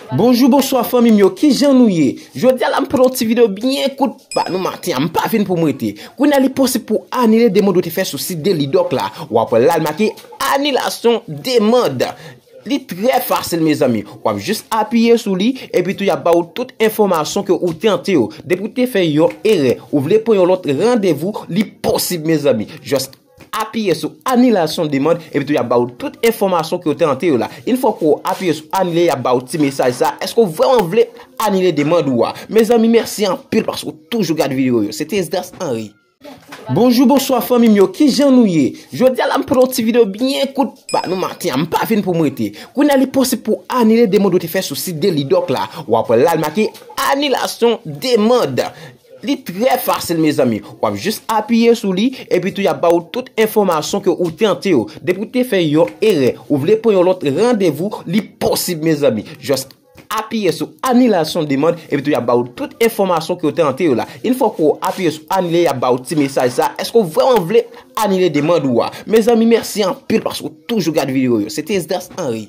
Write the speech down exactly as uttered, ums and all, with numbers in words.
Bonjou, bonswa fanmi m yo, kijan nou ye? Jodi a la m pote yon ti videyo byen kout pa nou maten an, m pa vin pou m rete. Kounye a li posib pou w anile demann ou te fè sou sit Daily Doc la. W ap wè la l make anilasyon demann. Li trè fasil mezanmi. W ap jis apiye sou li epi tou y ap ba w tout enfòmasyon ke ou tante yo. Depi w te fè yon erè, ou vle pran yon lòt randevou, li posib mezanmi. Just apiye sou anilasyon demann epi tou y ap ba w tout enfòmasyon ke w tante yo la. Yon fwa ke w apiye sou anile, y ap ba w ti mesaj sa. Èske w vrèman vle anile demann ou a? Mezanmi, mèsi anpil paske w toujou gade videyo yo. Se te Esdras Henry. Bonjou, bonswa fanmi m yo, kijan nou ye? Jodi a la m pote yon ti videyo byen kout pa nou maten an, m pa vin pou m rete. Kounye a li posib pou w anile demann ou te fè sou sit Daily Doc la. W ap wè la l make anilasyon demann. Li trè fasil mezanmi. W ap jis apiye sou li epi tou y ap ba w tout enfòmasyon ke ou tante yo. Depi w te fè yon erè, ou vle pran yon lòt randevou, li posib mezanmi. Just apiye sou anilasyon demann epi tou y ap ba w tout enfòmasyon ke w tante yo la. Yon fwa ke w apiye sou anile, y ap ba w ti mesaj sa. Èske w vrèman vle anile demann ou a? Mezanmi, mèsi anpil paske w toujou gade videyo yo. Se te Esdras Henry.